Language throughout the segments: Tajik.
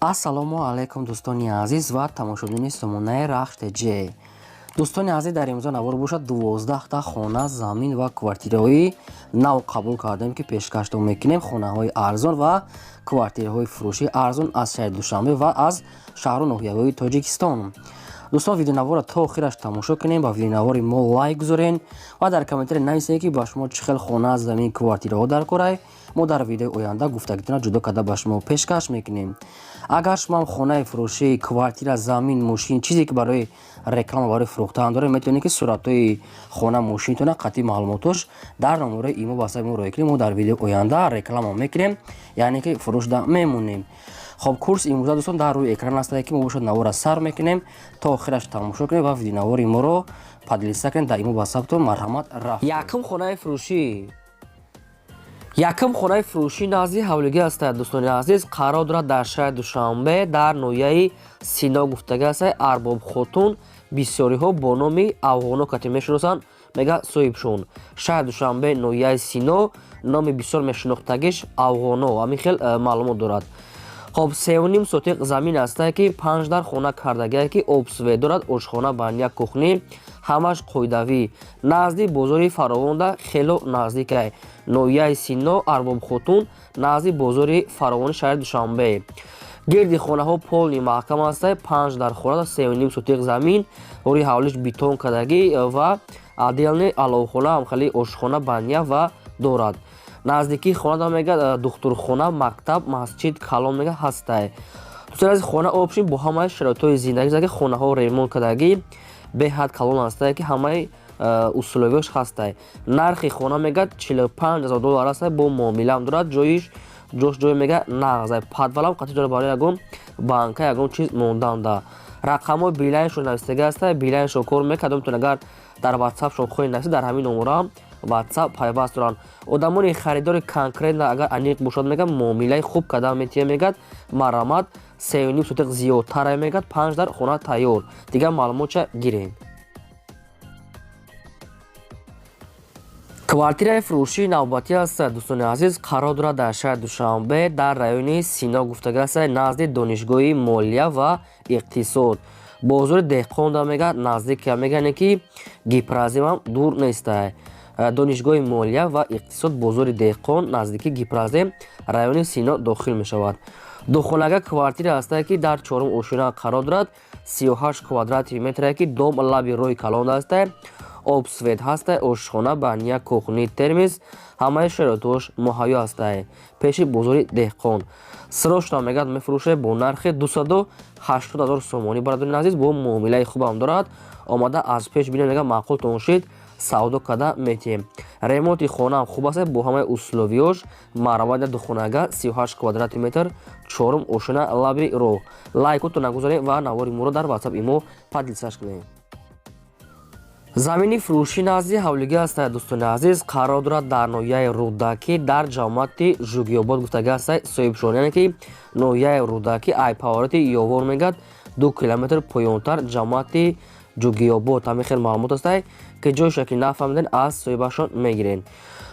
Ассалому алайкум, дӯстони азиз ва тамошобинони сомонаи Рахш ТЖ. Дӯстони азиз, дар имрӯза навор бошад, 12та хона, замин ва квартираҳои нав қабул кардем, ки пешкаштон мекунем. Хонаҳои арзон ва квартираҳои фурӯшии арзон аз шаҳри Душанбе ва аз шаҳру ноҳияҳои Тоҷикистон. Дӯстон, видеонаворро то охираш тамошо кунем, ба видеонавори мо лайк гузорен ва дар комментария нависед, ки ба шумо чӣ хел хона, замин, квартираҳо дар корай. Мо дар видеои оянда гуфтагитона ҷудо карда ба шумо пешкаш мекунем. Агар шумоам хонаи фурӯшӣ, квартира, замин, мошин, чизе ки барои реклама, барои фурӯхтан доред, метавонед, ки суратҳои хона, мошинтона қатъи маълумотош дар номерои имо ватсапи мо роя кунед. Мо дар видеои оянда реклама мекунем, яъне ки фурӯшда мемонем. Хоб, курс имрӯза, дӯстон, дар рӯи экран астае, ки мо бошад навора сар мекунем, то охираш тамошо кунем ва видеонавори моро поделиться кунем дар имо ватсаптон. Марҳамат, рафт. Якум хонаи фурӯшӣ. Якум хонаи фурӯшӣ назди ҳавлигӣ ҳастад, дӯстони азиз, қарор дорад дар шаҳри Душанбе, дар ноҳияи Сино гуфтагӣ ҳастад. Арбоб Хотун, бисёриҳо бо номи Афғоно кате мешиносанд, мега соҳибшон. Шаҳри Душанбе, ноҳияи Сино, номи бисёр мешинохтагиш Афғоно, ҳамин хел маълумот дорад. Хоб, 3,5 сотиқ замин ҳастае, ки панҷ дар хона кардагие, ки об, свет дорад, ошхона, баня, кухня, ҳамаш қоидавӣ. Назди бозори Фаровонда хело наздикай. Ноҳияи Сино, Арбобхотун, назди бозори Фаровони шаҳри Душанбе. Гирди хонаҳо полный маҳкам ҳастай. Панҷ дар хона, 3,5 сотиқ замин, рӯи ҳавлиш бетон кардагӣ ва отдельный аловхона, ҳамхели ошхона, баня ва дорад. Наздикии хона мега духтурхона, мактаб, масҷид калон мега ҳастай. Дӯстони азиз, хона общий бо ҳамаи шароитҳои зиндагӣ, ки хонаҳо ремонт кардагӣ, беҳад калон ҳастае, ки ҳамаи условияш ҳастай. Нархи хона мегӯяд 45 000 доллар ҳастай, бо муомилаам дорад. Ҷоиш ҷош ҷой мега нағзай, подвалам қатъи дорад, барои ягон банка, ягон чиз монданда. Рақамҳои Билайншон навистага ҳастай, Билайншон кор мекардам. Агар дар ватсапшон хоҳед нависед, дар ҳамин номерам ватсап пайваст доранд. Одамони харидори конкретно агар аниқ бошад, мегӯяд, муомилаи хуб кардан метиҳем, мегӯяд. Марҳамат, 3,5 сотиқ зиёдтара, мегӯяд, панҷ дар хона тайёр. Дигар маълумотча гирем. Квартираи фурӯшии навбатӣ аст, дӯстони азиз, қарор дорад дар шаҳри Душанбе, дар райони Сино гуфтага аст, назди донишгоҳи молия ва иқтисод, бозори Деҳқонда мегӯяд наздик, мегӯяне ки Гипроземам дур нестай. Донишгоҳи молия ва иқтисод, бозори Деҳқон, наздики Гипрозем, райони Сино дохил мешавад. Духонага квартира ҳастае, ки дар чорум ошёна қарор дорад, 38 квадрати метре, ки дом лаби роҳи калон ҳастае, об, свет ҳастае, ошхона, баня, кухня, термоз, ҳамаи шароитҳош муҳайё ҳастае. Пеши бозори Деҳқон срочно мегӯяд мефурӯшад бо нархи 280 000 сомонӣ. Бародарони азиз, бо муомилаи хубам дорад. Омада аз пеш бинед, мегӯяд, маъқултон шид, савдо карда метиҳем. Ремонти хонаам хуб аст, бо ҳамаи условиёш. Марҳамат, духонага, 38 квадрати метр, чорум ошёна, лаби роҳ. Лайкотон нагузоред ва навори моро дар ватсап, имо поделиться кунед. Замини фурӯшӣ назди ҳавлигӣ ҳастад, дӯстони азиз, қарор дорад дар ноҳияи Рӯдакӣ, дар ҷамоати Жугиёбод гуфтага ҳастад соҳибшон, яъне ки ноҳияи Рӯдакӣ, ай повороти Ёвор мегӯяд, 2 километр поёнтар ҷамоати Ҷугиёбод. Ҳамин хел маълумот ҳастад, ки ҷойша ки нафаҳмиден, аз соҳибашон мегирен.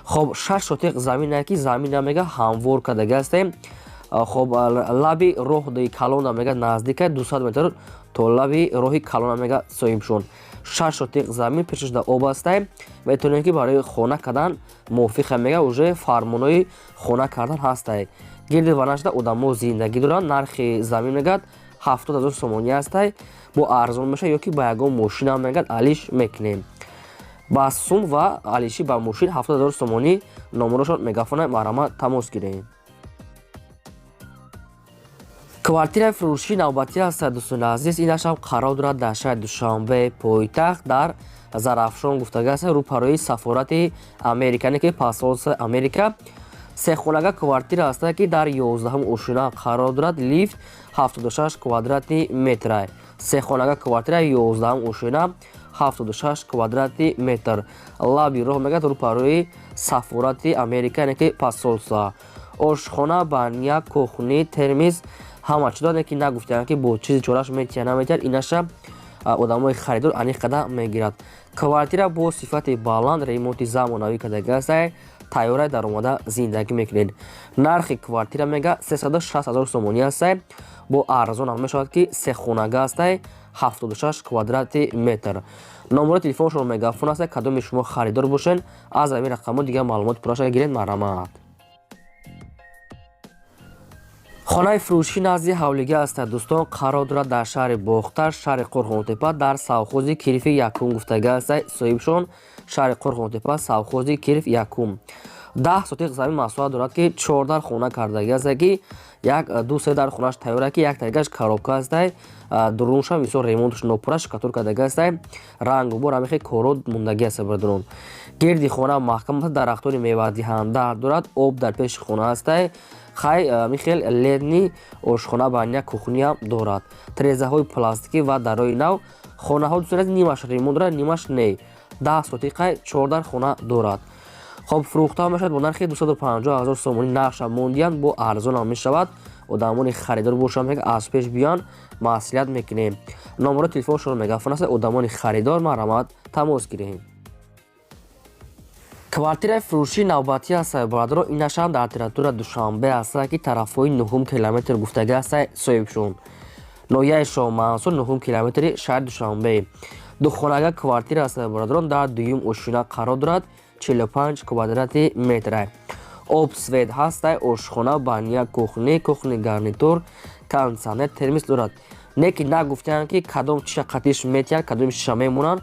Хоб, 6 сотиқ замине, ки замина мега ҳамвор кардага ҳастем. Хоб, лаби роҳи калона мега наздика, 200 метр то лаби роҳи калона мега соҳибшон. 6 сотиқ замин, пешаш да об ҳастай, метавонем, ки барои хона кардан мувофиқа, мега уже фармонои хона кардан ҳастай. Гирди ванашда одамо зиндагӣ доранд. Нархи замин мегӯяд 70 000 сомонӣ ҳастай, бо арзон мешавад, ё ки ба ягон мошинам мегӯяд алиш мекунем ба сум ва алишӣ ба мошин 70 000 сомонӣ. Номерошон мегафона, марҳамат, тамос гирем. Квартираи фурӯшии навбатӣ ҳастад, дӯстони азиз, инашам қарор дорад дар шаҳри Душанбе, пойтахт, дар Зарафшон гуфтага аст, рӯпарои сафорати Америка, не ки посольствои Америка. Сехонага квартира ҳастад, ки дар 11-ум ошёна қарор дорад, лифт, 76 квадрати метра. Сехонага квартира, 11-ум ошёна, 76 квадрати метр, лаби роҳ мегӯяд, рӯпарои сафорати Америка, яъне ки посольство. Ошхона, баня, кухня, термоз, ҳама чӣ дорад, ки нагуфтаям, ки бо чизи чораш метиҳад, наметиҳад, инаша одамои харидор аниқ карда мегирад. Квартира бо сифати баланд, ремонти замонавӣ кардага ҳастай, тайёрай, даромада зиндагӣ мекунед. Нархи квартира мега 360 000 сомонӣ ҳастай. Бо арзонам мешавад, ки сехонага ҳастай, 76 квадрати метр. Номерои телефоншон Мегафон аст. Кадоми шумо харидор бошен, аз ҳамин рақамҳо дигар маълумоти пурраша гиред, марҳамат. Хонаи фурӯшӣ назди ҳавлига аст, дӯстон, қарор дорад дар шаҳри Бохтар, шаҳри Қурғонтепа, дар совхози Кирифи якум гуфтага аст соҳибшон. Шаҳри Қурғонтепа, совхози Кириф якум, 10 сотиқ замин масоҳат дорад, ки чордар хона кардаги аст, ки як, ду, се дар хонаш тайёра, ки як тагаш коробка ҳастай. Дурунша мисол ремонтш нопурра, штукатур кардаги ҳастай, рангу бор ҳамихе коро мондагӣ аст, бародарон. Гирди хона маҳкам аст, дарахтони мевадиҳанда дорад, об дар пеши хона ҳастай. Хай, михел летний ошхона, баня, кухня дорад, тирезаҳои пластикӣ ва дарои нав. Хонаҳо, дӯстон, нимаш ремонт дорад, нимаш не. 10 сотиқай, чордар хона дорад. Хоб, фурӯхта мешавад бо нархи 250 ҳазор сомонӣ. Нархша мондиянд, бо арзонам мешавад. Одамони харидор бошанд, аз пеш биёянд, маслиҳат мекунем. Номерои телефоншонро Мегафон аст. Одамони харидор, марҳамат, тамос гирем. Квартираи фурӯшии навбатӣ аст, бародаро. Инашам дар территория Душанбе аст, ки тарафҳои нуҳум километр гуфтагӣ аст соҳибшон. Ноҳияи Шоҳмансур, нуҳум километри шаҳри Душанбе. Духонага квартира аст, бародарон, дар дуюм ошёна қарор дорад, 45 квадрати метра. Об, свет ҳастай, ошхона, баня, кухня, кухонный гарнитур, кондитсионер, термос дорад. Не ки нагуфтаанд, ки кадом чиша қатиш метиҳанд, кадом чиша мемонанд.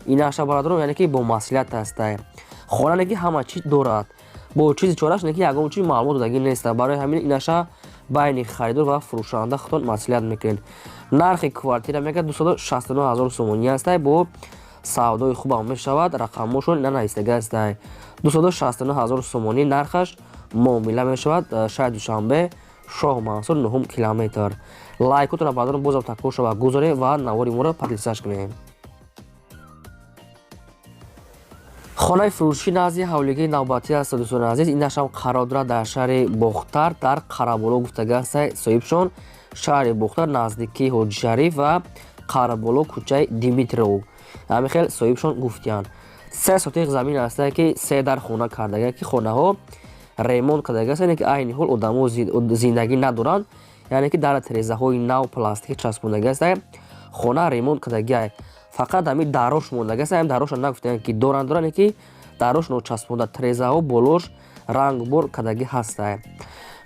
Инаша, бародарон, яъне ки бо маслиҳат ҳастай. Хона не ки ҳама чиз дорад, бо чизи чораш не ки ягон чиз маълумот додагӣ нест. Барои ҳамин инаша байни харидор ва фурӯшанда худтон маслиҳат мекунед. Нархи квартира мегӯяд 269 ҳазор сомонӣ ҳастай, бо савдои хубам мешавад. Рақамҳошон ина навистага ҳастай. 269 ҳазор сомонӣ нархаш, муомила мешавад. Шаҳри Душанбе, Шоҳ Мансур, нуҳум километр. Лайкотонро, бародарон, бозам такрор шава, гузорем ва навори моро подписаться кунем. Хонаи фурӯшӣ назди ҳавлигии навбатӣ аст, дӯстони азиз. Инашам қарор дорад дар шаҳри Бохтар, дар Қараболо гуфтага ҳастай соҳибшон. Шаҳри Бохтар, наздикии Ҳоҷишариф ва Қараболо, кӯчаи Димитров, ҳамин хел соҳибшон гуфтиянд. 3 сотиқ замин ҳастае, ки се дар хона кардага, ки хонаҳо ремонт кардага аст, яъне ки айни ҳол одамо зиндагӣ надоранд, яъне ки дар тирезаҳои нав пластикӣ часпондага астае. Хона ремонт кардагиай, фақат ҳамин дарош мондага аст. Ҳамин дароша нагуфтаянд, ки доранд, доранд, ки дарош ночаспонда, тирезаҳо болош рангбор кардагӣ ҳастае.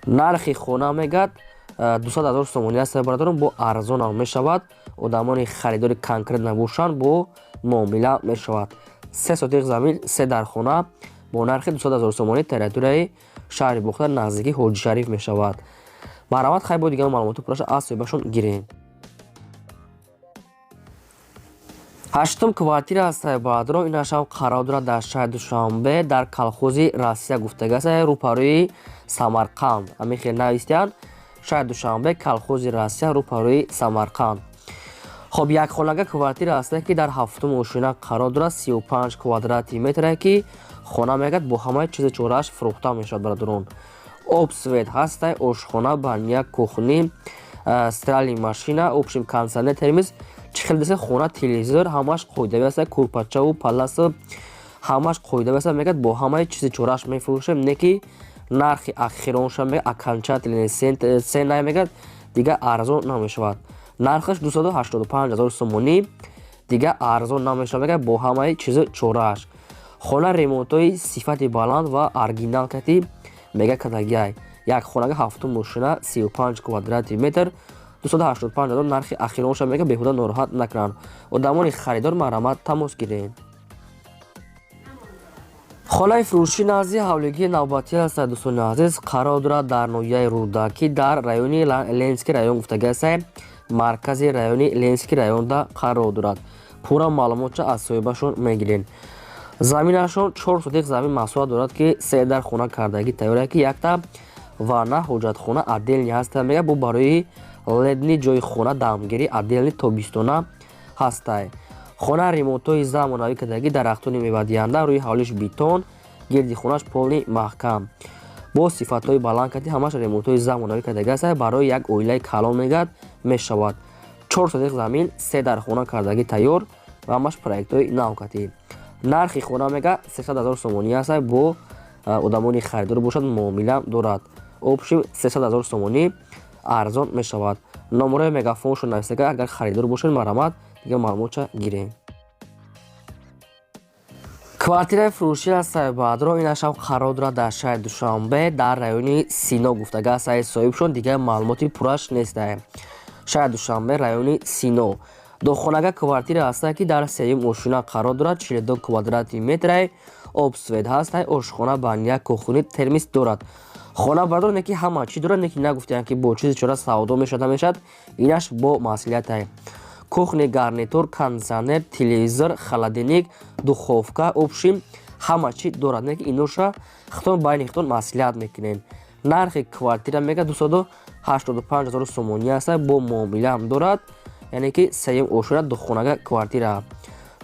Нархи хона мегӯяд 200 ҳазор сомонӣ аст, бародарон, бо арзонам мешавад. Одамони харидори конкрет набошанд, бо муомила мешавад. 3 сотиқ замин, се дар хона бо нархи 200 ҳазор сомонӣ, территорияи шаҳри Бохтар, наздикии Ҳоҷишариф мешавад. Марҳамат, хай, бо дигар маълумоти пурраша аз соҳибашон гирем. Ҳаштум квартира аст, бародарон. Инашам қарор дорад дар шаҳри Душанбе, дар колхози Россия гуфтага аст, рӯпарӯи Самарқанд. Ҳамин хел навистиянд: шаҳри Душанбе, колхози Россия, рӯпарӯи Самарқанд. Хоб, якхонага квартира аст, ки дар ҳафтум ошёна қарор дорад, 35 квадрати метре, ки хона мегӯяд бо ҳамаи чизи чорааш фурӯхта мешавад, бародарон. Об, свет ҳастай, ошхона, баня, кухня, стиральный машина, общем, кондитсионер, термос, чӣ хел деса, хона, телевизор, ҳамааш қоидави аст, курпачаву паласу ҳамааш қоидави аст. Мегӯяд, бо ҳамаи чизи чорааш мефурӯшем, не ки нархи ахиронша мегӯяд, окончательный цена, мегӯяд, дигар арзон намешавад. Нархаш 285 ҳазор сомонӣ, дигар арзон намешавад, мегӯяд, бо ҳамаи чизи чорааш. Хона ремонтҳои сифати баланд ва оригинал кати мега кадагиай. Як хонага, ҳафтум ошёна, 35 квадрати метр, 285 ҳазор нархи ахиронша мега. Беҳуда нороҳат накунанд. Одамони харидор, марҳамат, тамос гирем. Хонаи фурӯшӣ назди ҳавлигии навбатӣ аст, дӯстони азиз, қарор дорад дар ноҳияи Рӯдакӣ, дар райони Ленинский район гуфтага астае, маркази райони Ленинский районда қарор дорад. Пурра маълумотча аз соҳибашон мегирем. Заминашон 4 сотиқ замин масоҳат дорад, ки се дар хона кардагӣ тайёра, ки якта ванна, ҳоҷатхона отдельный ҳаста, мега, бо барои летний ҷои хона, дамгирӣ отдельный, тобистона ҳастай. Хона ремонтҳои замонавӣ кардагӣ, дарахтони мевадиҳанда, рӯи ҳавлиш бетон, гирди хонаш полный маҳкам, бо сифатҳои баланд карди, ҳамаш ремонтҳои замонавӣ кардагӣ аст. Барои як оилаи калон, мегӯяд, мешавад. 4 сотиқ замин, се дар хона кардагӣ тайёр ва ҳамаш проектҳои нав кардӣ. Нархи хона, мега, 300 ҳазор сомонӣ аст. Бо одамони харидор бошад, муомила дорад. Общем, 300 ҳазор сомонӣ. Арзон мешавад. Номерои мегафоншон нависага, агар харидор бошед, марҳамат, дигар маълумотша гирем. Квартираи фурӯшӣ аз Сайбадро инашам қарор дорад дар шаҳри Душанбе, дар райони Сино гуфтага саи соҳибшон, дигар маълумоти пурраш нестае. Шаҳри Душанбе, райони Сино. Дохонага квартира ҳаста, ки дар сеюм ошёна қарор дорад, 42 квадрати метрай, об, свет ҳастай, ошхона, баня, кухни, термис дорад. Хона бардор не ки ҳама чӣ дорад, не ки нагуфтаянд, ки бо чизи чора савдо мешавад, намешавад, инаш бо маслиҳатай. Кухни гарнитур, кондиционер, телевизор, холодильник, духовка, общем, ҳама чӣ дорад, не ки иноша хитон байни хитон маслиҳат мекунем. Нархи квартира мега 285 ҳазору сомонӣ аста, бо муомилаам дорад, яъне ки сеюм ошёна, духонага квартира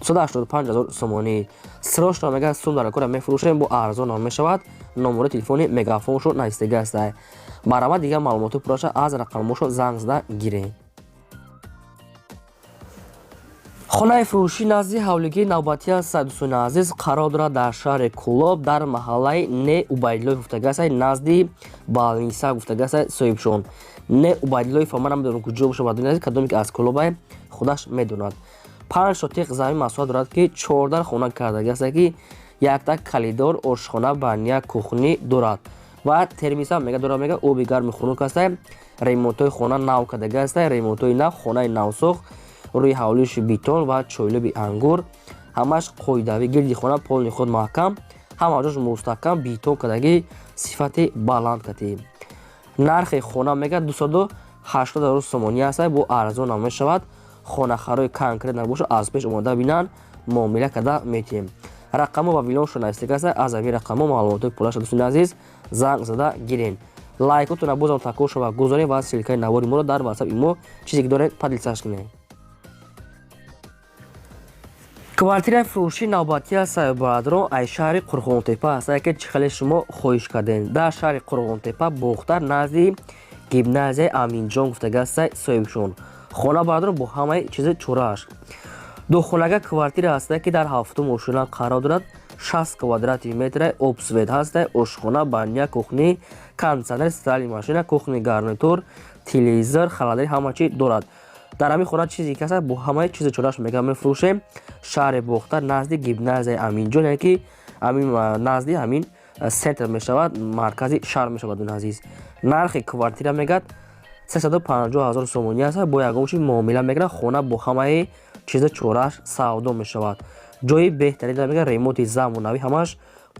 285 ҳазор сомонӣ. Срочно мега сум дар кора мефурӯшем, бо арзонам мешавад. Номерои телефони мегафоншо навистага аста. Марҳамат, дигар маълумоти пурраша аз рақамҳошо занг зада гирем. Хонаи фурӯшӣ назди ҳавлигии навбатӣ аст, дӯстони азиз, қарор дорад дар шаҳри Кӯлоб, дар маҳаллаи Не Убайдуллоев гуфтага аст, назди больница гуфтага аст соҳибшон. Не Убайдуллоев ман намедонам куҷо бошад, бардони азиз, кадоме ки аз Кӯлобай, худаш медонад. 5 сотиқ замин масоҳат дорад, ки 14 хона кардагӣ аст, ки якта коридор, ошхона, баня, кухни дорад ва термиса мега дорад, мега оби гарми хунук аста. Ремонтҳои хона нав кардагӣ аста, ремонтҳои нав, хонаи навсохт, рӯи ҳавлиши бетон ва чойлуби ангур, ҳамаш қоидавӣ, гирди хона полный худ маҳкам, ҳама ҷош мустаҳкам, бетон кардагӣ, сифати баланд кардӣ. Нархи хона мега 280 ҳазор сомонӣ аста, бо арзонам мешавад. Хонахарои конкрет набошад, аз пеш омода бинанд, муомила карда метиҳем. Рақамҳо ва вилоншо навистага аста, аз ҳамин рақамҳо маълумотҳои пулаша, дӯстони азиз, занг зада гирем. Лайкотона бозам такрор шава гузорем ва ссылкаи навори моро дар ватсап имо чизе ки доред, поделиться кунем. Квартираи фурӯшии навбатӣ аст, сайбадрон, ай шаҳри Қурғонтепа аст, ки чӣ хеле шумо хоҳиш кардем. Дар шаҳри Қурғонтепа, Бохтар, назди гимназияи Аминҷон гуфтага аст соҳибшон. Хона бардор бо ҳамаи чизи чорааш. Духонага квартира ҳаста, ки дар ҳафтум ошёна қарор дорад, 60 квадрати метра, об, свет ҳаста, ошхона, баня, кухни, кондиционер, стиральный машина, кухни гарнитур, телевизор, холодильник, ҳама чи дорад. Дар ҳамин хона чизе ки ҳаст, бо ҳамаи чизи чорааш мега мефурӯшем. Шаҳри Бохтар, назди гимназияи Аминҷон, яъне ки ҳамин назди ҳамин центр мешавад, маркази шаҳр мешавад, дӯстони азиз. Нархи квартира мегӯяд 350 ҳазор сомонӣ аст, бо ягон чи муомила мекунад. Хона бо ҳамаи чизи чорааш савдо мешавад. Ҷои беҳтарин мега, ремонти замонавӣ, ҳамаш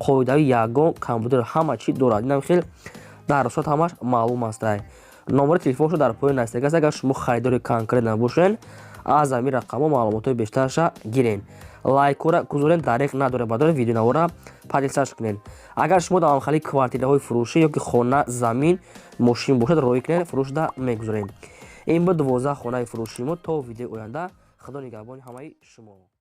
қоидави, ягон компютер, ҳама чи дорад. Инам хел дар русат ҳамаш маълум аст. Номери телефоншо дар поён навистага аст. Агар шумо харидори конкрет набошед, аз ҳамин рақамҳо маълумотҳои бештарша гирен. Лайкҳоро гузорен, дареғ надоред, бадоред видеонавора поделиться кунед. Агар шумо дар ҳамхели квартираҳои фурӯшӣ ё ки хона, замин, мошин бошад, роҳӣ кунед, фурӯшда мегузорем. Ин буд 12 хонаи фурӯшии мо. То видеои оянда, худо нигаҳбони ҳамаи шумо.